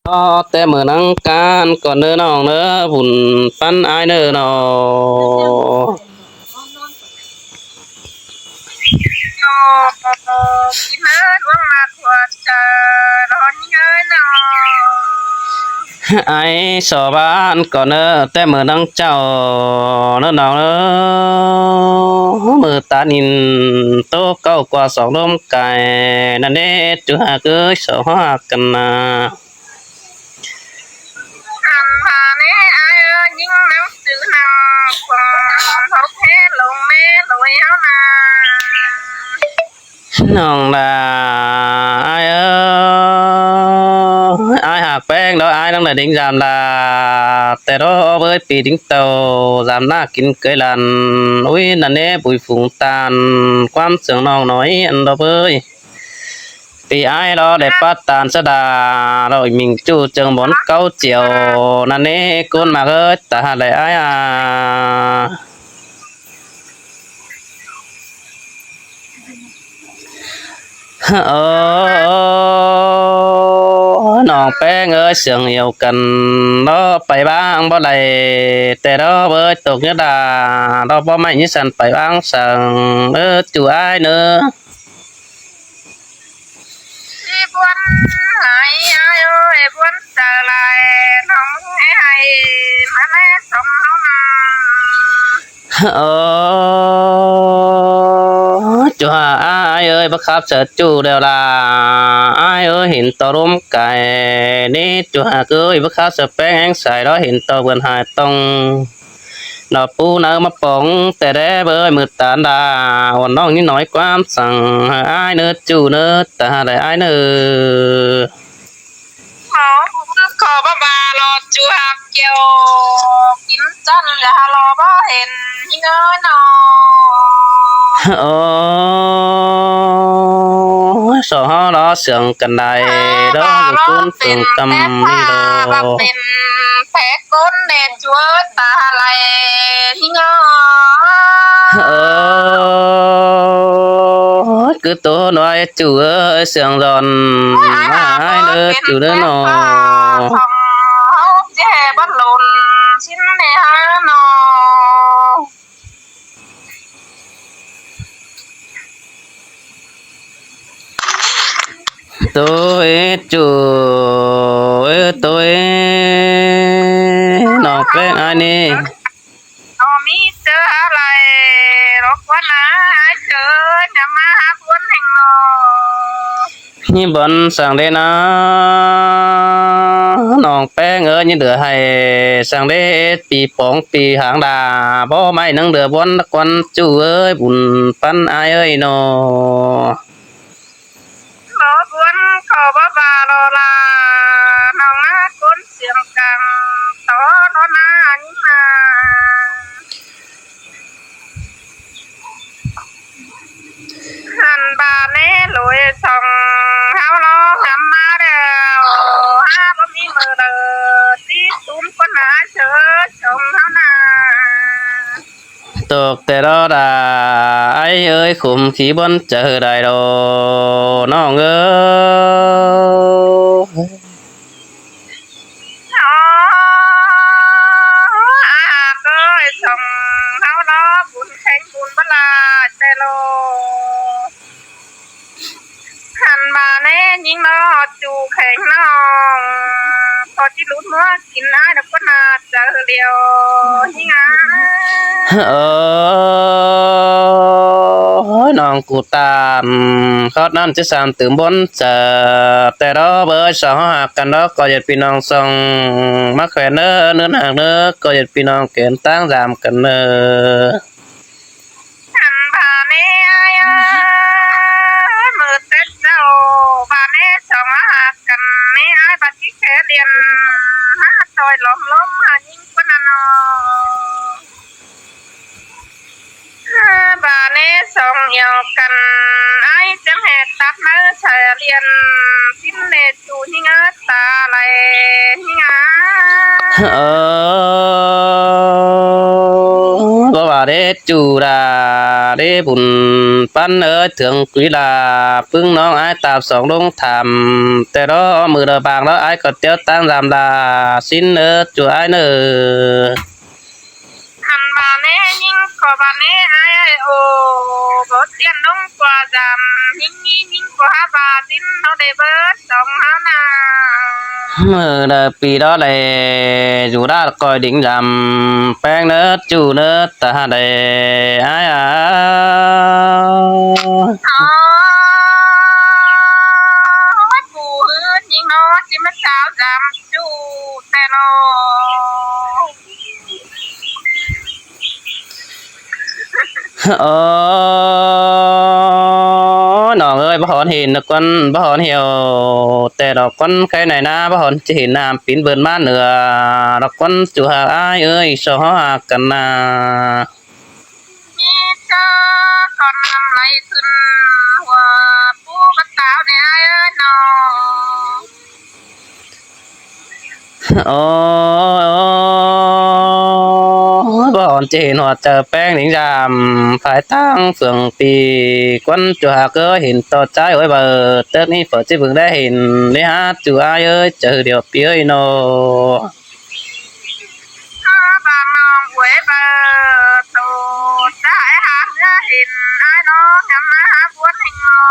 ຂໍແຕ້ມືໜັງການກ່ອນເດີນ້ອງເດີ ບຸນປັນອ້າຍເດີນ້ອງ. ອ້າຍສອບານກ່ອນເດີ ແຕ້ມືໜັງເຈົ້າເດີນ້ອງເດີ ມືຕານິນໂຕເກົ້າກວ່າສອງລົມກາຍ ນັ້ນເດ້ ຈຸຮັກເອີຍ ສອບານກັນນາ. ອັນວ່າແນ່ອ້າຍເອີຍ ຍິງໜັງສືໜັງຂອງເຮົາແທ້ລົງແມ່ໂລຍເຮົານາ. ນ້ອງລາ ອ້າຍເອີຍ ອ້າຍຫາກແປ້ງດອກ ອ້າຍນ້ອງລາດິງຍາມລາ ແຕ່ດອກເອີຍ ປີດິງເຕົາຍາມໜ້າກິນເກີຍຫຼັນ ອຸ້ຍ ນັ້ນເດ້ ປຸຍຝູງຕານ ຄວາມເຊື່ອງນ້ອງໜ້ອຍ ອັນດອກເອີຍ. ປີອ້າຍລາວໄດ້ປາດຕານສະດາ ລາວມິງຈູ່ເຈີງບ່ອນເກົ້າຈຽວ ນັ້ນເດ້ ກົ້ນມາເອີຍ ຕາຫາກໄດ້ອ້າຍອາ. ໂອ້ ນ້ອງແປ້ງເອີຍ ສຽງດຽວກັນ ລາວໄປບ້າງບໍ່ໄດ້ ແຕ່ລາວເອີຍ ຕົກຍາດາ ລາວບໍ່ໄມ້ຍິສັນໄປບ້າງສັງ ເອີ ຈູອ້າຍເນີ. ຊິບວນຫຼາຍອ້າຍເອີຍ ບວນໃຈຫຼາຍ ນ້ອງໃຫ້ ໃຫ້ມາແລສົມເຮົານຳ. ໂອ້ ຈຸຫາອ້າຍເອີຍ ບັກຄັບສະຈູແລ້ວລະ ອ້າຍເອີຍ ເຫັນຕໍ່ລົມກາຍນີ້ ຈຸຫາເອີຍ ບັກຄັບສະແປ້ງແຮງໃສ ລາວເຫັນຕໍ່ເພິ່ນຫາຍຕ້ອງ ດອກປູນາມາປອງແຕ່ແດ່ເບີຍ ມືຕານດາ ອ່ອນນ້ອງນິດໜ້ອຍຄວາມສັງ ໃຫ້ອ້າຍເນີ ຈູເນີ ຕາໄດ້ອ້າຍເນີ. ຂໍ ຂໍບາບາລໍຈູຮັກກ່ຽວ ກິນຈັນຢາລໍບໍ່ເຫັນ ເຮີເນາະ. ໂອ້ຍ ສອງເຮົາລໍເຊື່ອງກັນໄດ້ ລໍຢູ່ກຸນເຊິ່ງກຳນີ້ດໍ ເປັນແພ ຄົນແດ່ຈົວຕາໄຫຼຫິງ. ເອີຍ ຄືໂຕນ້ອຍຈູເອີຍ ສຽງດອນ ອ້າຍເດີ ຈູເດີນ້ອງ ເຮົາແຈບັດລຸນຊິນແດ່ເຮົານ້ອງ. ໂຕເອ ຈູເອີ ໂຕເອ ນ້ອງແປ້ງອ້າຍນີ້ ນ້ອງມີເຈີອາໄລ ລົບກວນນາ ອ້າຍເຈີ ຈະມາຫາຄົນແຫ່ງນ້ອງ. ມີບ່ອນສັງເດນາ ນ້ອງແປ້ງເອີຍ ຍັງເຫຼືອໃຫ້ສັງເດ ປີປອງປີຫາງດາ ບໍ່ໄມ້ໜັງເດືອບ່ອນລະກວນ ຈູເອີຍ ບຸນປັນອ້າຍເອີຍນ້ອງ. ຂໍບຸນຂໍບາບາລໍລາ ນ້ອງນາຄົນສຽງກັງ ຕໍ່ລໍນາຍິງນາ. ຫັ້ນບາດນີ້ໂລຍສອງເຮົາລອງນຳມາແລ້ວ ຫາບໍ່ມີມື້ເລີ ຊິຕຸ້ມຄົນຫາເຊີຊົງເຮົານາ. ຕົກແຕ່ລໍດາ ອ້າຍເອີຍ ຄຸມຂີ້ບ່ອນເຈີໄດ້ດອກ ນ້ອງເອີຍ. ໂອ້ ອາຫາກເອີຍ ສອງເຮົາລໍບຸນແຂງບຸນບະລາແຕ່ລໍ ຫັ້ນບາແນ່ຍິງເນາະ ຈູແຂງນ້ອງ ພໍຊິຫຼຸດຫົວກິນອ້າຍດອກຄົນໜ້າເຈີຫຼຽວຍິງອາ. ໂອ້ຍ ນ້ອງກູຕານ ເຂົານັ້ນຈະສາມຕື່ມບົນ ຈະແຕ່ລໍເບີຍສອງເຮົາຫາກັນເນາະ ກໍຢ່າພີ່ນ້ອງສ່ອງມາແຂວນເນີ ເນີນຫາກເນີ ກໍຢ່າພີ່ນ້ອງແຂວນຕ່າງຢາມກັນເນີ. ອັນບາເນອ້າຍເອີຍ ມື້ແຕ່ເຊົ້າ ບາເນສອງເຮົາຫາກັນ ເນອ້າຍບາຊິແຄລຽນ ຫາຊອຍຫຼອມລົມ ຫາຍິງຄົນນັ້ນເນາະ. ບາເນສອງອຽວກັນ ອ້າຍຈຶ່ງແຫກຕັບໃນຊາຍລຽນ ຊິນເນຈູຫິງເອີຍ ຕາໄຫຼຫິງອາ. ເອີ ບໍ່ວ່າເດຈູດາ ເດບຸນປັນເອີຍ ເຖິງກຸຍລາປຶ້ງນ້ອງອ້າຍຕາບສອງລົງຖາມ ແຕ່ລະມື້ລະບາງລະອ້າຍກໍຕຽວຕາມລາມລາ ສິນເອີຍຈູອ້າຍເນີ. ອັນບາເນຍິງກໍບາເນອ້າຍໂອ ບໍ່ຕຽນລົງກວ່າຈຳ ຍິງນີ້ຍິງກວ່າຫາບາສິນເຮົາໄດ້ເບີດສອງເຮົານາ. ມື້ໃດປີດອກແລ ຢູ່ລາດກ້ອຍດິງດຳ ແປ້ງເນີຈູເນີຕາໃດອ້າຍອາຍ. ໂອ້ຍ ປູເຮືອນຍິງເນາະ ຊິມາສາວດຳຈູແຕ່ເນາະ. ໂອ້ຍ ນ້ອງເອີຍ ບໍ່ຮອນເຫັນນະກວັນ ບໍ່ຮອນຫ່ຽວ ແຕ່ດອກກວັນໄຄໃນນາ ບໍ່ຮອນຈະເຫັນນ້ຳປິ່ນເບີນມາເໜືອ ດອກກວັນຈູຫາກອ້າຍເອີຍ ສອງເຮົາຫາກກັນນາ. ມີເຈົ້າກ່ອນນ້ຳໄຫຼຂຶ້ນຫົວປູກະຕາວແດ່ອ້າຍເອີຍນ້ອງ. ໂອ້ຍ ບໍ່ຮອນຈະເຫັນຫົວເຈົ້າແປ້ງນິງຍາມ ພາຍທາງເຟືອງປີ ກວັນຈູຫາກເອີຍ ເຫັນຕໍ່ໃຈໂອ້ຍເບີ ເຕີກນີ້ເປີດຊິເບິ່ງໄດ້ເຫັນ ໄດ້ຫາຈູອ້າຍເອີຍ ຈະຮືດຽວປີເອີຍນ້ອງ. ເອີ ບາງນ້ອງອວຍເບີໂຕ ຈະໃຫ້ຫາເມືອເຫັນອ້າຍນ້ອງ ຍາມມາຫາບວນແຫ່ງນ້ອງ.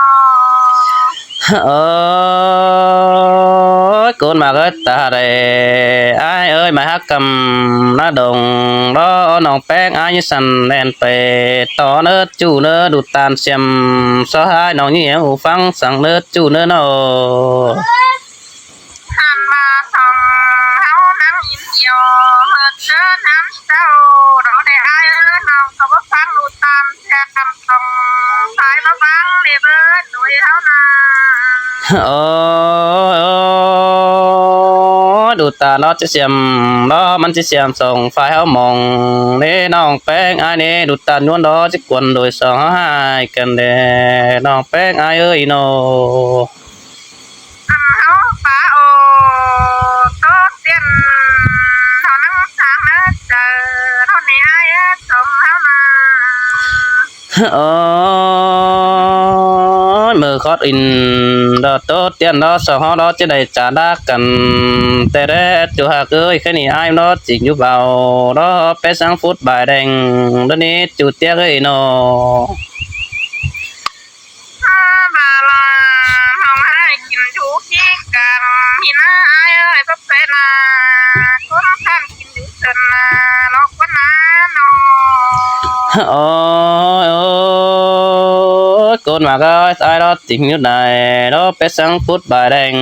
ໂອ້ຍ ໂກນມາເກີດຕາໄດ້ ອ້າຍເອີຍ ມາຮັກກຳນາດົງ ລໍນ້ອງແປ້ງອ້າຍຢູ່ຊັ້ນ ແລ່ນໄປຕໍ່ເນີຈູເນີ ດູດຕານສຽມ ຊໍຫາຍນ້ອງຍິງຫູຟັງສັງເນີຈູເນີນ້ອງ. ຫັ້ນວ່າສອງເຮົານັ່ງອີ່ມອຽວ ເຮີດເຊີນນຳເຈົ້າ ເຮົາໄດ້ອ້າຍເອີຍ ນ້ອງກໍບໍ່ຟັງ ດູຕາມແຊກຳຕ້ອງ ສາຍມາຟັງເດ້ເບີດໂດຍເຮົານາ. ໂອ້ຍ ດູຕາເນາະຈະສຽມເນາະ ມັນຈະສຽມສອງຝ່າຍເຮົາມອງເດ້ ນ້ອງແປ້ງອ້າຍເດ້ ດູຕານຍວນເນາະຈະກວນໂດຍສອງເຮົາຫາຍກັນແດ່ ນ້ອງແປ້ງອ້າຍເອີຍເນາະ. ອັນເຮົາປາໂອໂຕຕຽນ ເຮົານັ່ງສາງເນີເຈີ ເທົ່ານີ້ອ້າຍເອີຍ ສົມເຮົາມາ. ໂອ້ຍ ເມີຄອດອິນ ດອໂຕຕຽນ ດອສອງເຮົາ ດອຈະໄດ້ຈາລາກັນ ແຕ່ແລະ ຈູຫາກເອີຍ ແຄ່ນີ້ອ້າຍເນາະ ຈິງຢູ່ເບົາ ດອແປະສັງຟຸດບາຍແດງ ດອນີ້ຈູຕຽກເອີຍເນາະ. ບາລາ ນ້ອງໃຫ້ກິນຢູ່ທີ່ກາງ ມີໜ້າອ້າຍເອີຍ ປະເພດນາ ຄົນຂ້ານກິນຢູ່ເທິນນາ ລອກວ່ານານ້ອງ. ໂອ້ຍ ໂອ້ຍ ໂກນມາກະອ້າຍລອດຈິງຢູ່ໃດ ລອແປະສັງຟຸດບາຍແດງ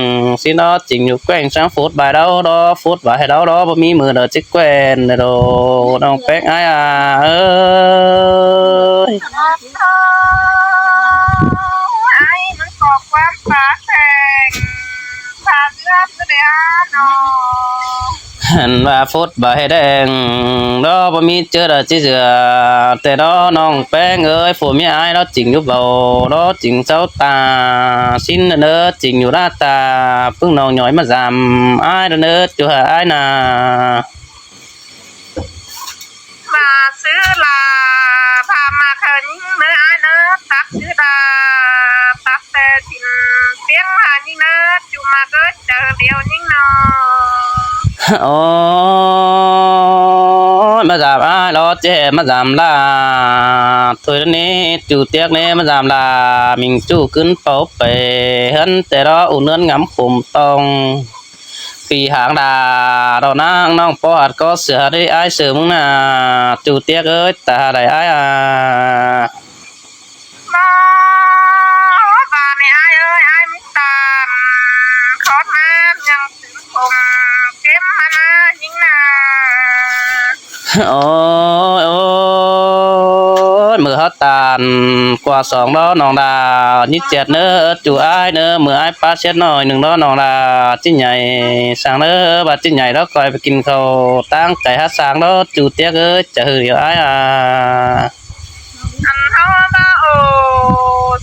ຊິລອດຈິງຢູ່ແຂວງສັງຟຸດບາຍດາວ ລອຟຸດບາຍໃຫ້ດາວ ລອບໍ່ມີມື້ເດີຈິແຂວນເດີ ນ້ອງແປ້ງອ້າຍອາເອີຍ. ໂອ້ ອ້າຍ ມັນກໍຄວາມປາກແຂງ ປາກເລື່ອນກະໄດ້ອານ້ອງ. ຫັ້ນວ່າຟົດບໍ່ໃຫ້ແດງ ດອກບໍ່ມີເຈີດອກຊິເຊື່ອ ແຕ່ດອກນ້ອງແປ້ງເອີຍ ຜົວເມຍອ້າຍດອກຈິງຢູ່ເບົາ ດອກຈິງເຊົາຕາ ຊິນເດີຈິງຢູ່ລາຕາ ເພິ່ງນ້ອງຍ້ອຍມາຢາມອ້າຍເດີ ຈູຫາອ້າຍນາ. ມາຊື້ລາ ພາມາເຄີຍິງເດີອ້າຍເດີ ຕັກຊື້ລາ ຕັກແຕ່ສິນ ປຽງຫາຍິງເດີ ຈູມາເກີດເຈີດຽວຍິງເນາະ. ໂອ້ຍ ມາຢາມອ້າຍເນາະ ເຈມາຢາມລາ ຖ້ວຍນີ້ ຈູຕຽກນີ້ ມາຢາມລາ ມິງຈູຂຶ້ນເປົາເປ ເຮືອນແຕ່ລະອຸເນີນງາມຂົມຕອງ ປີຫາງດາ ດອກນາງນ້ອງປໍດກໍເສືອໄດ້ອ້າຍເສືອມຶງນາ ຈູຕຽກເອີຍ ຕາໃດອ້າຍອາ. ມາບາດນີ້ອ້າຍເອີຍ ອ້າຍມີຕານ ຂອດມາຍັງຕື່ມຜົມ ເກັບມານາຍິງນາ. ໂອ້ຍ ໂອ້ຍ ເມື່ອເຮົາຕານກວ່າສອງດອກນ້ອງດາ ຍິດເຈັດເນີ ຈູອ້າຍເນີ ເມື່ອອ້າຍປາເຊັດໜ້ອຍໜຶ່ງດອກນ້ອງດາ ຈິໃຫຍ່ສັງເນີ ບາດຈິໃຫຍ່ດອກ ຂ້ອຍໄປກິນເຂົ້າຕັ້ງໃຈຫາສາງດອກ ຈູຕຽກເອີຍ ຈະຫືດດຽວອ້າຍອາ. ອັນເຮົາລະໂອ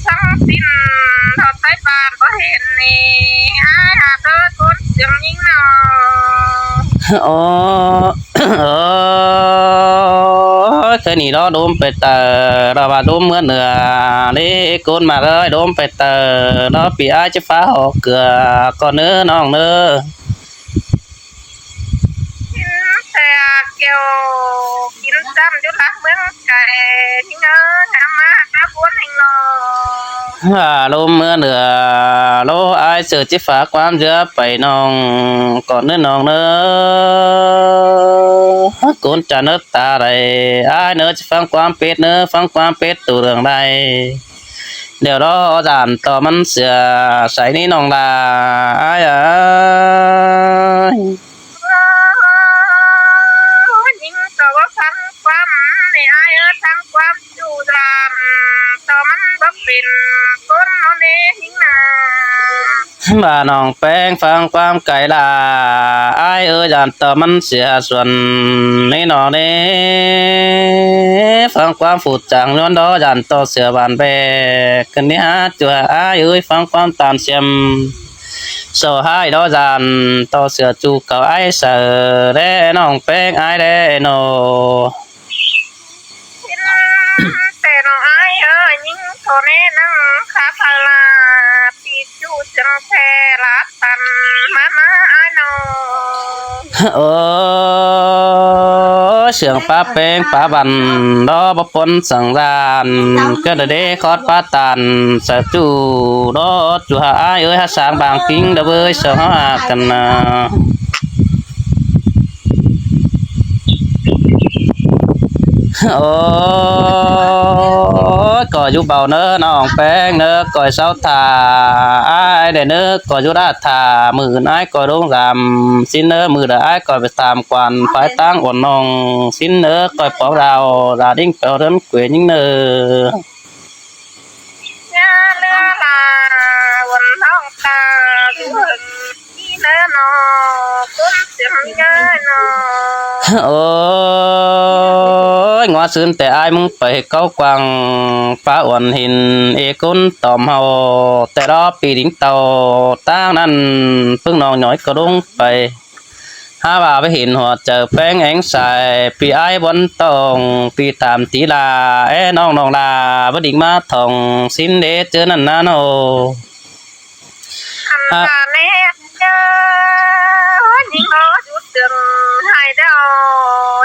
ສັງສິນ ເຮົາໃສ່ບາດບໍ່ເຫັນນີ້ ອ້າຍຫາເທີຄົນສຽງຍິງເນາະ. ໂອ້ ໂອ້ຍ ນີ້ລໍດົມໄປເຕີ ລໍວ່າດົມເມືອເໜືອເດ້ ກົນມາເອີຍ ດົມໄປເຕີ ລໍປີອ້າຍຈະຟ້າຫອກເກືອກ່ອນເນີນ້ອງເນີ. ກິນແຕ່ແກ້ວກິນຊ້ຳຢູ່ຫຼັກເມືອງໄກ ທີ່ເນີງາມມາຫາບົວແຫ່ງນອງ ອາລົມເມືອເໜືອ ໂລອ້າຍເສີດຈິຝາກຄວາມເຫຼືອໄປນ້ອງ ກ່ອນເນີນ້ອງເນີ ກົນຈະເນີຕາໃດ ອ້າຍເນີຈະຟັງຄວາມເປັດເນີ ຟັງຄວາມເປັດໂຕເລື່ອງໃດ ດຽວລໍຈານຕໍ່ມັນເສຍໃສນີ້ນ້ອງຫຼ້າ ອ້າຍເອີຍ. ຍິງກໍບໍ່ຟັງຄວາມ ນີ້ອ້າຍເອີຍ ຟັງຄວາມຈູ້ຈານ ຕໍ່ມັນບໍ່ເປັນຄົນເນາະເນຍິງນາ ວ່ານ້ອງແປ້ງຟັງຄວາມໄກຫຼ້າ ອ້າຍເອີຍ ຢ້ານຕໍ່ມັນເສຍສ່ວນນີ້ເນາະເນ ຟັງຄວາມຟູດຈາງຍ້ອນດໍ ຢ້ານຕໍ່ເສຍຫວານແບກ ຂຶ້ນນີ້ຫາຈົວ ອ້າຍເອີຍ ຟັງຄວາມຕານຊຽມ ໂສຮ້າຍເນາະ ຢ້ານຕໍ່ເສືອຈູເກົ່າອ້າຍເສີແດ່ ນ້ອງແປ້ງອ້າຍແດ່ເນາະ ເຫັນແຕ່ນ້ອງອ້າຍເອີຍ ຍິງໂທແນ່ນັງຄາພາລາ ຕີຈູເຊິ່ງແທ້ລາຕັນມານາອ້າຍເນາະ. ໂອ້ຍ ເຊື່ອງປາແປ້ງປາບັນ ດອກບໍ່ປົນສັງດານ ເກີດເດຄອດປາຕານ ສະຈູດອກຈູຫາອ້າຍເອີຍ ຫາສາງບາງປິງດອກເວີຍ ສອງເຮົາຫາກັນນາ. ໂອ້ຍ ກໍຢູ່ເບົາເນີ ນ້ອງແປ້ງເນີ ກໍເຊົາຖ້າອ້າຍແດ່ເນີ ກໍຢູ່ລາຖ້າ ມື້ອື່ນອ້າຍກໍລົງຕາມຊິນເນີ ມື້ໃດອ້າຍກໍໄປຕາມກວານ ໄປຕາງອ່ອນນ້ອງຊິນເນີ ກໍປອງດາວ ດາດິງແປວເດີນເກວຍິງເນີ. ຍາເຫຼືອລາ ວັນນ້ອງຕາຢູ່ເຫິງ ນີ້ເນີເນາະ ຄົນສຽງມີເນີເນາະ. ໂອ້ຍ ງົວຊືນແຕ່ອ້າຍມຶງໄປເກົາກວາງ ຟ້າອ່ອນຫີນເອກຸນຕອມເຮົາ ແຕ່ລອບປີດິງເຕົາ ຕາງນັ້ນເພິ່ງນ້ອງຍ້ອຍກໍລົງໄປ ຫາວ່າໄປເຫັນຫົວໃຈແປ້ງແອງສາຍ ປີອ້າຍວັນຕ້ອງ ປີຕາມຕີລາ ແອນ້ອງນ້ອງລາ ບໍ່ດິງມາທ່ອງ ຊິນເດເຈີນັ້ນນາໂນ. ອັນລາແນ່ເຈີ ຍິງເນາະຢູ່ເທິງໄຮ່ດາວ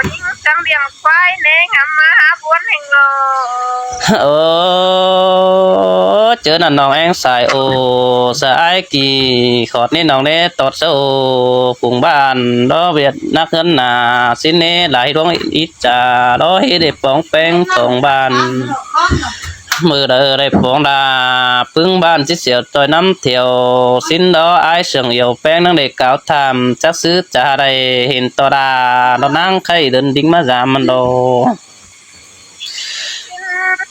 ຍິງຈັງລ້ຽງຄວາຍແນ່ງາມມາຫາບວນແຫ່ງເນາະ. ໂອ້ ເຈີນັ້ນນ້ອງແອງສາຍໂອ ສະອາຍກີ່ ຂອດນີ້ນ້ອງເນຕອດສະໂອ ຝູງບ້ານ ລໍວຽດນັກເຮືອນໜ້າ ຊິນເນຫຼາຍດວງອິດຈາ ລໍເຮັດໃຫ້ປອງແປງຂອງບ້ານ ມື້ໃດໄດ້ປອງດາ ປຶ້ງບ້ານຊິສຽວຕ່ອຍນຳທ່ຽວ ຊິນລໍອາຍເຊື່ອງອຽວແປງນາງໄດ້ກ່າວຖາມ ຈັກຊື່ຈະໄດ້ເຫັນຕໍ່ດາ ລໍນາງໄຂ້ເດີນດິງມາຢາມມັນດອກ.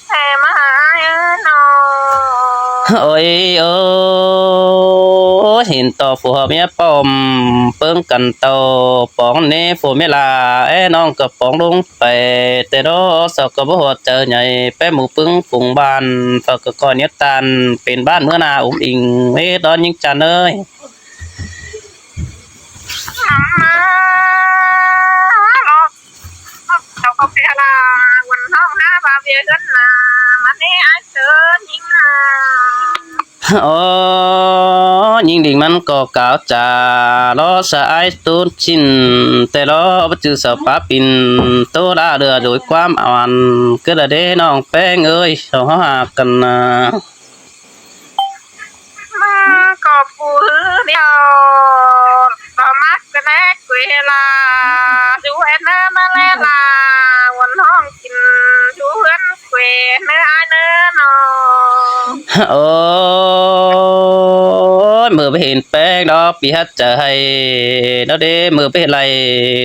ແຕ່ມາຫາອ້າຍເອີຍເນາະ ໂອ້ຍ ໂອ້ຍ ເຫັນຕໍ່ຜົວເມຍປ້ອມ ເປິງກັນເຕົາປອງເນຜົວເມຍຫຼ້າ ແອນ້ອງກໍປອງລົງໄປ ແຕ່ດອກສອກກໍບໍ່ຫົວໃຈໃຫຍ່ ແປໝູ່ປຶ້ງຝູງບ້ານ ຝາກກໍຄອຍເນຍຕານ ເປັນບ້ານເມືອໜ້າອຸ້ມອີງ ເອີ ດອນຍິງຈັນເອີຍ. ເຈົ້າກໍເວລາ ວັນເຮົາຫາວ່າເວເຮືອນນາ ມາເນອ້າຍເຊີຍິງນາ. ໂອ້ ຍິງດິງມັນກໍກ່າວຈາ ລໍສະອາຍຕູນຊິນ ແຕ່ລໍບໍ່ຈື່ສະປາປິນ ໂຕລາເຫຼືອໂດຍຄວາມອ່ອນ ຄືລະເດນ້ອງແປ້ງເອີຍ ເຮົາຫາກັນນາ. ມັນກໍຜູ້ຮືດຽວ ກໍມັກກະແນກເວລາ ຢູ່ແອນເນີມາແລລາ ວັນຫ້ອງກິນຢູ່ເຮືອນເວເນີອາຍເນີເນາະ. ໂອ້ຍ ມື້ໄປເຫັນແປ້ງດອກ ປີຮັດຈະໃຫ້ດອກເດ ມື້ໄປເຫັນໄລ່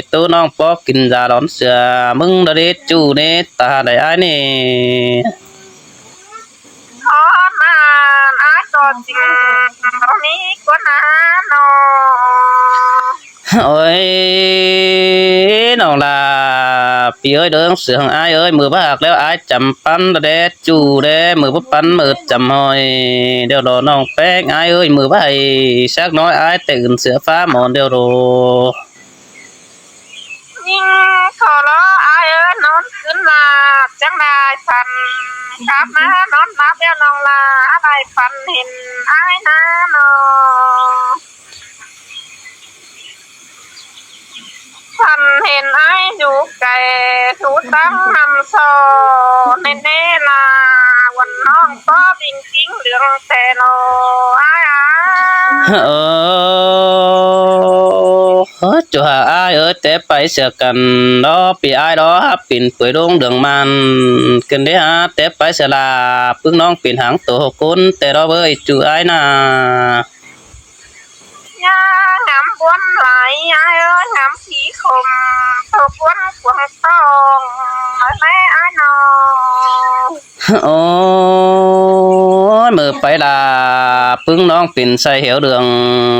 ໂຕນ້ອງປອກກິນຢາຫຼອນເສືອ ມຶງດອກເດ ຈູເນ ຕາໃດອ້າຍເນ. ອໍ ນານ ອ້າຍກໍຈິງບໍ່ມີຄົນຫານ້ອງ. ໂອ້ຍ ນ້ອງຫຼ້າ ປີເອີຍ ເດີງເສືອງອ້າຍເອີຍ ມື້ບໍ່ຮັກແລ້ວອ້າຍຈຳປັນແດ່ຈູເດ້ ມື້ບໍ່ປັນມືຈຳຫອຍ ດຽວລໍນ້ອງແປ້ງອ້າຍເອີຍ ມື້ບໍ່ໃຫ້ສັກໜ້ອຍ ອ້າຍແຕ່ອື່ນເສືອຟ້າໝອນດຽວລໍ. ຍິງຂໍລໍອ້າຍເອີຍ ນອນຄືນ ລາຈັ່ງໄດ້ຝັນ ກັບມານອນຫຼັບແລ້ວນ້ອງລາ ໄດ້ຝັນເຫັນອ້າຍນາເນາະ. ຝັນເຫັນອ້າຍຢູ່ໄກ ຢູ່ທາງນຳຊອກ ແນ່ໆລາ ວັນນ້ອງກໍວິ່ງຈິງເຫຼືອງແຕ່ນອ ອ້າຍ ເອີ ເອີ ເຈົ້າຫາກອ້າຍເອີຍ ແຕ່ໄປເສຍກັນເນາະ ປີອ້າຍເນາະ ຮັບປິ່ນປ່ວຍລົງເດືອງມັນ ຂຶ້ນໄດ້ຫາແຕ່ໄປສະລາ ປຶ້ງນ້ອງເປັນຫາງໂຕຄົນ ແຕ່ເນາະເວີຍ ຈູອ້າຍນາ. ຢ່າງາມບວນຫຼາຍ ອ້າຍເອີຍ ງາມຂີ້ຂົມ ໂຕຄວນກວາງຕ້ອງ ແມ່ອ້າຍນ້ອງ. ໂອ້ຍ ເມີໄປລາ ປຶ້ງນ້ອງເປັນໄຊເຫວເດືອງ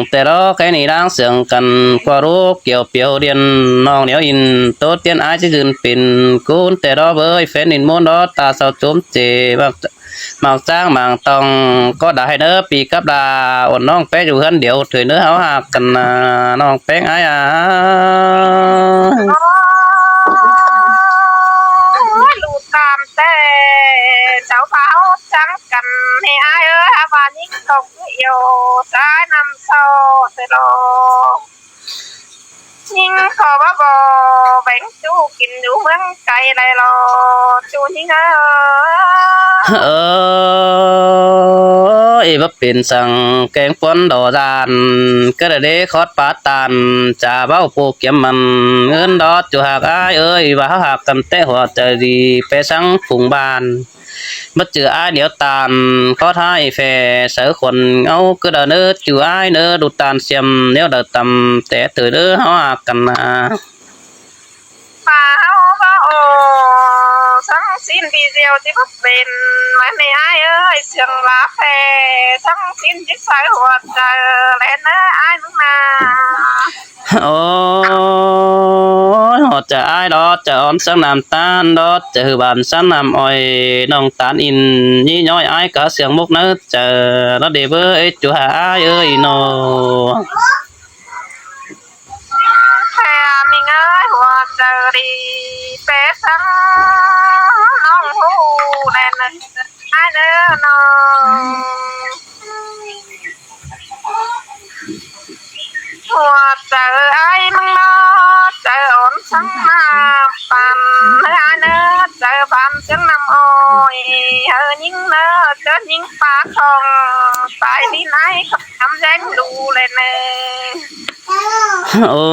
ແຕ່ລອແຄ່ນີ້ລ້າງເສືອງກັນ ກວ່າລູກກ່ຽວປຽວດຽນ ນ້ອງໜຽວອິນ ໂຕຕຽນອ້າຍຊິຂຶ້ນເປັນຄູນ ແຕ່ລອເວີຍ ແຟນດິນມູນ ລອຕາເຊົາໂຈມເຈ ມັກ ໝາກຈາງໝາກຕ້ອງກໍໄດ້ເດີ ປີກັບລາ ໂອນນ້ອງແປ້ງຢູ່ເຮືອນດຽວເທີຍເດີ ເຮົາຮັກກັນນາ ນ້ອງແປ້ງອ້າຍອາ. ໂອ້ຍ ລູກຕາມແຕ່ເຈົ້າບ່າວຈັງກັນໃຫ້ອ້າຍເອີຍ ຫາວ່າຍິງກໍຄືອຽວ ສາຍນ້ຳຊອເສໂລ. ຍິງຂໍວ່າບໍ່ແບ່ງຈູ້ກິນຢູ່ເມືອງໄກໄດ້ລອ ຈູຍິງເອີຍ. ເອີຍ ບໍ່ເປັນສັງແກງປົນດອກດານ ກະລະເດຄອດປາຕານ ຈາເວົ້າຜູ້ກຽມມັນ ເງິນດອກຈູຮັກອ້າຍເອີຍ ວ່າເຮົາຮັກກັນແຕ່ຫົວໃຈດີ ໄປສັງຝູງບ້ານ. ບໍ່ຈື່ອ້າຍດຽວຕານ ຂໍທ້າຍແຟໃສ່ຄົນເອົາຄືດາເນີ ຈູອ້າຍເນີ ດູຕານຊຽມແນວໃດຕຳແຕ່ເທີເດີ ເຮົາຮັກກັນນາ. ວ່າເຮົາບໍ່ໂອ້ ສັງສິນປີດຽວຊິບໍ່ເປັນ ມາແມ່ອ້າຍເອີຍ ເຊື່ອງລາແຟ ສັງສິນຈິດໃສຫົວໃຈ ແລະເນີອ້າຍມຶງນາ. ໂອ້ຍ ຮອດຈະອາຍດອກ ຈະອອນສັງນ້ຳຕານດອກ ຈະຫືອຫວານສັງນ້ຳອ້ອຍ ນ້ອງຕານອິນ ຍີ່ຍ້ອຍອາຍກະສຽງມຸກໃນໃຈ ລະເດເວີຍ ຈູຫາອາຍເອີຍເນາະ. ແທ້ມິງເອີຍ ຫົວໃຈດີ ເປສັງນ້ອງຮູ້ແນ່ນະ ອ້າຍເດີນ້ອງ. ຫົວໃຈອ້າຍມັນເນາະ ໃຈອ່ອນສັງນ້ຳປານເນີອ້າຍເນີ ໃຈບານສຽງນ້ຳອ້ອຍ ເຮີຍິງເນີ ເຈີຍິງປາຂອງ ສາຍດິນອ້າຍກໍນຳແດງດູແລເນີ. ໂອ້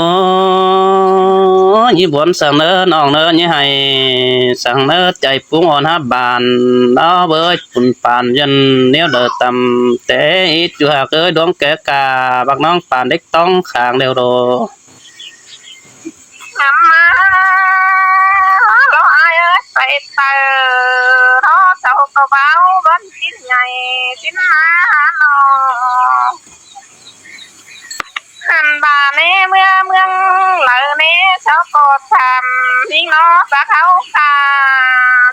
ຍ ຍິບວນສັງເນີນ້ອງເນີ ຍິໃຫ້ສັງເນີ ໃຈປຸງອ່ອນຮັບບານ ເອົາເບີຍປຸນປານຢັນ ແນວເດີຕຳແຕ່ ອິດຢູ່ຫາກເອີຍ ດວງແກກາ ບັກນ້ອງປານເດັກ ຕ້ອງຂາງແລ້ວໂດ ນຳມາ ລໍອ້າຍເອີຍ ໄປເຕີ ລໍເຈົ້າກໍເວົ້າ ວັນສິນໃຫຍ່ ສິນມາຫານ້ອງ ຫັນບາເນ ເມືອເມືອງເລີເນ ເຈົ້າກໍຖາມ ຍິງນ້ອງສາເຂົາຂ້າ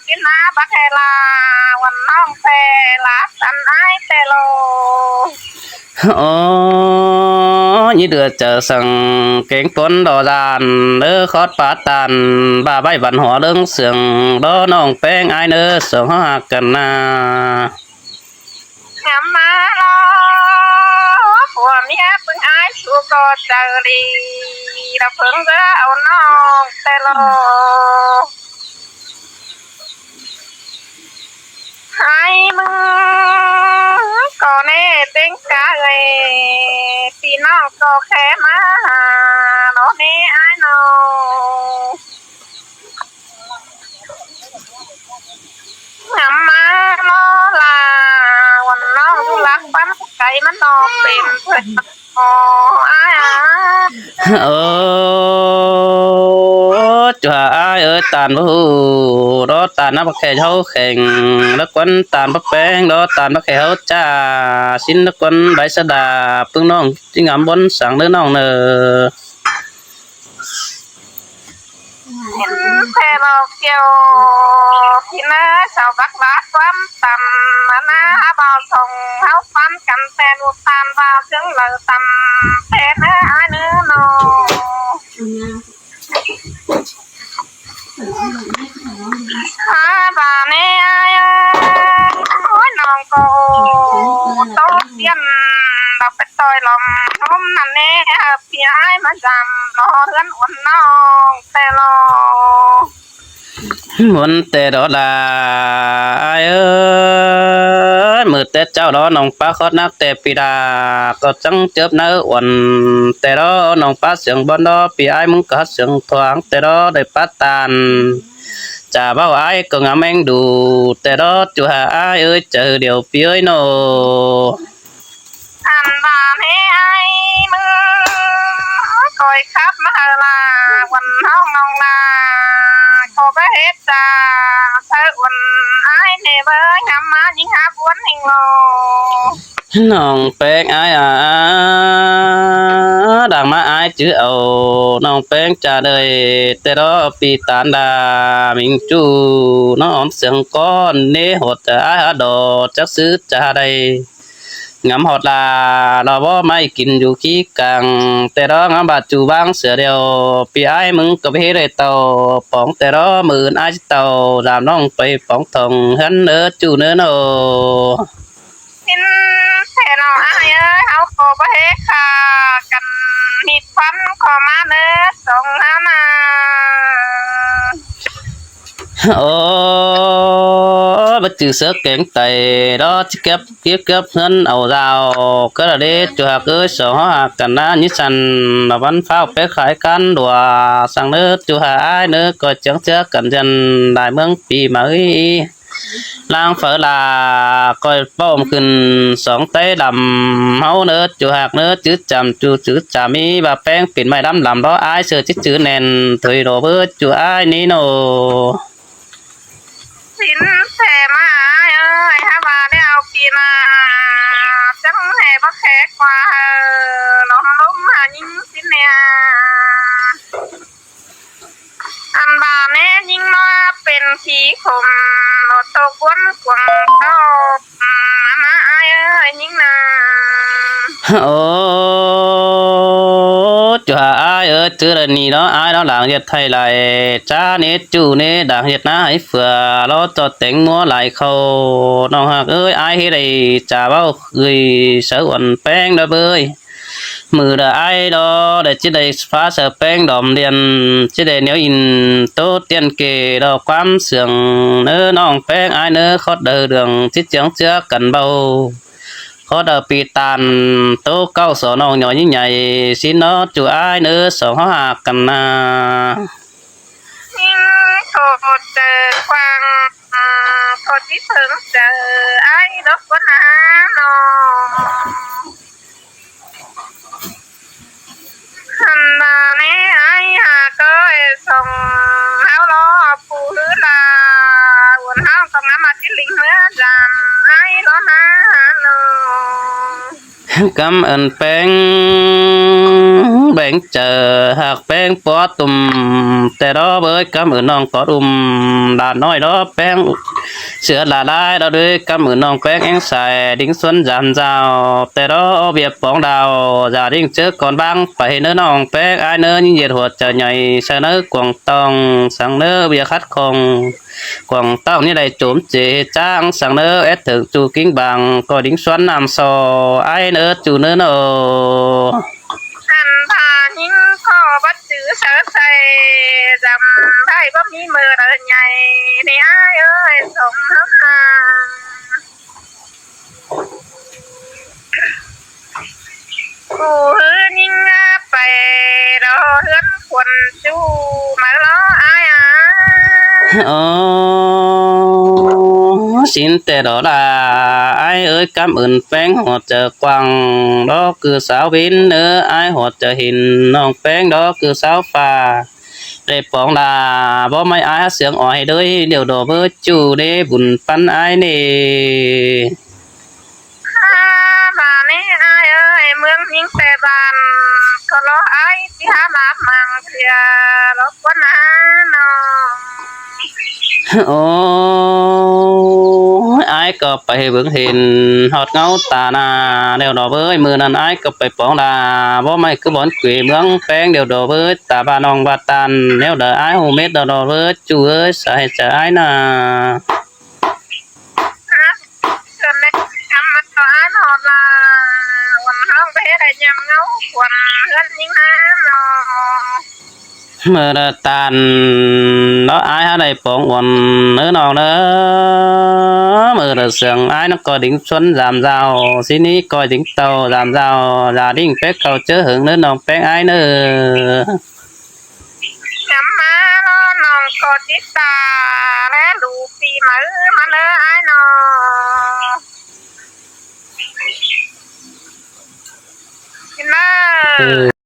ສິນມາບັກແຮລາ ວັນນ້ອງແຟລາ ສັນອ້າຍແຕ່ໂລ. ໂອ້ ຍິເດືອຈະສັງເກງປົນດໍດານ ເດີຄອດປາຕານ ບາໄວ້ບັນຫົວເລິງເສືອງ ລໍນ້ອງແປ້ງອ້າຍເນີ ສອງເຮົາຮັກກັນນາ ງາມມາລໍ ຜົວເມຍປຶງອ້າຍ ສູ່ກໍໃຈດີ ລະເພິງເດີເອົານ້ອງແຕ່ລໍ. ໃຫ້ມຶງກໍແນ່ເຕັງກາເອີຍ ພີ່ນ້ອງກໍແຄ່ມາຫາ ເນາະແນ່ອ້າຍນ້ອງ ນຳມາເນາະລາ ວັນນ້ອງຢູ່ຫຼັກບ້ານໄກ ມັນນອກເປັນເພິ່ນ ໂອ້ ອ້າຍ ໂອ້ ເຈົ້າອ້າຍເອີຍ ຕານບໍ່ຮູ້ດອກ ຕານນຳບັກແຂ້ເຮົາແຂງ ລະກວນຕານບັກແປ້ງດອກ ຕານບັກແຂ້ເຮົາຈ້າ ຊິນລະກວນໃບສະດາ ປຶ້ງນ້ອງຈິງງາມບົນສັງເດີນ້ອງເນີ ເຫັນແຕ່ດອກແກ້ວ ທີ່ໜ້າເສົາບັກລາຄວາມຕ່ຳ ມາໜ້າບ່າວສອງ ເຮົາຟັນກັນແຕ່ລູກຕານ ບ່າວເຊິ່ງເລີຕ່ຳ ແຕ່ເນີອ້າຍເນີນ້ອງ. ໂຕຕຽນ ດອກໄປຕ່ອຍລອມລົມນັ້ນແດ່ ເອີ ພີ່ອ້າຍມາຢາມ ລໍເຮືອນອວນນ້ອງແຕ່ລໍ. ອວນແຕ່ລໍລະອ້າຍເອີຍ ມື້ແຕ່ເຊົ້າລໍນ້ອງປາຄອດນັກແຕ່ປີດາ ກໍຈັ່ງເຈີບໃນອວນແຕ່ລໍນ້ອງປາເສຍງບອນລໍ ພີ່ອ້າຍມຶງກໍຮັດເສຍງທວງແຕ່ລໍໄດ້ປາຕານ ຈາເວົ້າອ້າຍກໍງາມແມງດູ ແຕ່ລໍຈູຫາອ້າຍເອີຍ ຈະເຮີດຽວປີ້ເອີຍໂນ. ອັນບານເຮອ້າຍມຶງ ກອຍຂັບມາເຮີລາ ວັນນ້ອງນ້ອງລາ ຂໍປະເຮັດຈາ ເຊີອວນອ້າຍແດ່ເວີຍ ງາມມາຍິ່ງຮັກອວນແຫ່ງລໍ. ນ້ອງແປ້ງອ້າຍອາ ດັງມາອ້າຍຈື່ເອົາ ນ້ອງແປ້ງຈາເລີຍ ແຕ່ລໍປີຕານດາມິງຈູ ນ້ອງອອມສຽງກ້ອນເນ ໂຫດຈະອ້າຍຫາດໍ ຈັກຊື້ຈະຫາໄດ້ ງາມຮອດລາ ລາວບໍ່ໄມ້ກິນຢູ່ຂີ້ກາງ ແຕ່ລໍງາມບາດຈູວາງເສືອດຽວ ປີອ້າຍມຶງກໍເຮັດໄດ້ເຕົ້າ ປອງແຕ່ລໍມື້ອື່ນອ້າຍຊິເຕົ້າ ດາມນ້ອງໄປປອງທອງເຮືອນເນີຈູເນີໂນ. ເຫັນແທ້ເນາະອ້າຍເອີຍ ເຮົາກໍບໍ່ເຮັດຂ້າກັນ ຮີດຄວັນຂໍມາເນີສອງເຮົານາ. ໂອ້ ບໍ່ຈື່ເສືອແກງໄຕ ລໍຊິເກັບ ເກັບ ເກັບເຮືອນເອົາດາວ ກະລະເດ ຈູຮັກເອີຍ ສອງເຮົາຮັກກັນນາ ຍິງສັນ ລະວັນຟ້າວໄປຂາຍກັນ ດັວສັງເນີ ຈູຫາອ້າຍເນີ ກໍຈຽງເຊື່ອກັນຢັນ ຫຼາຍເມືອງປີໃໝ່ ລາງເຝີລາ ກອຍປ້ອມຂຶ້ນສອງໄຕດຳ ເຮົາເນີ ຈູຮັກເນີ ຈື່ຈຳ ຈູຈື່ຈຳ ມີວ່າແປ້ງເປັນໄມ້ດຳລຳ ລໍອ້າຍເສືອຈິດຈື່ແໜ້ນ ໂຖຍໂດເບີ ຈູອ້າຍນີ້ໂນ. ສິນແສມາອ້າຍເອີຍ ຖ້າວ່າແລ້ວປີໜ້າ ຈັ່ງໃຫ້ບັກແຂກວ່າ ເອີ ລອມລົມຫາຍິງສິນແດ່ ອັນບາແມ່ຍິງມາເປັນຂີ້ຂົມ ບໍ່ຕົກບົນກວງເຕົ້າ ມາ ມາອ້າຍເອີຍ ຍິງນາ. ໂອ້ ຈູຫາອ້າຍເອີຍ ຈື່ລະນີເນາະ ອ້າຍເນາະ ຫຼາງເຮັດໄຮ່ຫຼາຍ ຈາເນຈູເນ ດາງເຮັດນາໃຫ້ເຝືອ ລໍຈອດແຕງມົວຫຼາຍເຂົ້າ ນ້ອງຮັກເອີຍ ອ້າຍເຮັດໄດ້ຈາເວົ້າເອີຍ ສາວອວນແປ້ງດອເບີຍ ມື້ລະອ້າຍດອ ໄດ້ຈິໄດ້ຟ້າສະແປງດອມລຽນ ຈິໄດ້ແນວອິນໂຕຕຽນເກດອກຄວາມເຊື່ອງ ເນີນ້ອງແປ້ງອ້າຍເນີ ຄອດເດີເລື່ອງຈິດຈຽງເຈື່ອກັນເບົາ ຂໍດາວປີຕານໂຕເກົ້າ ສອນອງຫຍໍຍິ່ງໃຫຍ່ ຊິນອດຢູ່ອ້າຍເນີ ສອງເຮົາຮັກກັນນາ. ຍິງໂທດເຈີຄວັງ ໂທດທີ່ເພິ່ງເຈີອ້າຍດອກວ່ານານ້ອງ ຫັ້ນນາແນ່ອ້າຍຫາກໍເອສອງເຮົາລໍຜູ້ຮືລາ ອວນເຮົາຕ້ອງນຳມາຈິລິງເມືອຈານອ້າຍລໍຫານ້ອງ ກຳເອີ້ນແປ້ງແບ່ງເຈີ ຫາກແປ້ງປອດຕຸ່ມ ແຕ່ລໍເບີດ ກຳເອີ້ນນ້ອງກອດອຸ້ມ ຫຼານນ້ອຍລໍແປ້ງ ເສືອຫຼາຫຼາຍລໍເດີ ກຳເອີ້ນນ້ອງແປ້ງແອງສາຍ ດິງສວນຢາມຍາວ ແຕ່ລໍວຽກປອງດາວ ຢ່າດິງເຈີກ່ອນບາງ ໄປເນີນ້ອງແປ້ງ ອ້າຍເນີ ຍິງເຢັດຫົວໃຈໃຫຍ່ ໃສ່ເນີກວາງຕ້ອງ ສັງເນີວຽກຂັດຂ້ອງ ກວາງຕ້ອງນີ້ໄດ້ໂຈມເຈຈ້າງ ສັງເນີແອດເຖິງຈູກິງບາງ ກໍດິງສວນນ້ຳຊໍ ອ້າຍເນີຈູເນີໂນ ອັນພາຍິງຂໍບັດຈື່ເສີໃສ່ ຈຳໄດ້ບໍ່ມີເມີເດີໃຫຍ່ ນີ້ອ້າຍເອີຍ ສົມເຮົາຫາ ກູຮືຍິງອາໄປລໍເຮືອນຄວນຈູມາລໍອ້າຍອາ ອໍ ສິນແຕ່ລໍລາ ອ້າຍເອີຍ ກຳເອີ້ນແປ້ງຫົວໃຈກວ້າງ ລໍຄືສາວວິນເນີ ອ້າຍຫົວໃຈຫີນ ນ້ອງແປ້ງ ລໍຄືສາວຟ້າ ໄດ້ປອງລາ ບໍ່ໄມ່ອາຍຫາເສຍງອອຍເດີ ດຽວດໍເບີຈູເດ ບຸນປັນອາຍເນ ບາດນີ້ອາຍເອີຍ ເມືອງຍິງແຕ່ບ້ານ ກໍລໍອາຍຊິຫາລາບມັງເທື່ອ ລໍກວ່ານານ້ອງ ໂອ້ຍ ອ້າຍກໍໄປເບິ່ງເຫັນ ຮອດເງົາຕາໜ້າ ແລ້ວດອກເອີຍ ມື້ນັ້ນອ້າຍກໍໄປປອງລາ ບໍ່ໄມ້ຄືບ່ອນເກວເມືອງແປ້ງ ແລ້ວດອກເອີຍ ຕາບ້ານນ້ອງບ້ານຕານ ແນວໃດອ້າຍຮູ້ເມັດ ແລ້ວດອກເອີຍ ຈູເອີຍ ສາເຫດໃຈອ້າຍໜ້າ ເຊີນເລີຍ ຄຳວ່າຕໍ່ອ້າຍນອນ ແຕ່ຍາມເຫງົາຄວນເຮືອນຍິງນາເນາະ. ເມື່ອລະຕານເນາະ ອ້າຍຫາໄດ້ປອງອວນເນີນ້ອງເນີ ເມື່ອລະເຊື່ອງອ້າຍນຳກໍດິງຊົນສາມສາວ ຊິໜີກໍດິງເຕົ້າສາມສາວ ຢ່າດິງແປກເຂົ້າເຈີເຫິງເນີນ້ອງແປກອ້າຍເນີ. ຍາມມາເນາະນ້ອງກໍຕິດຕາ ແລະລູກປີໃໝ່ມາເນີອ້າຍເນາະ ກິນເນີ.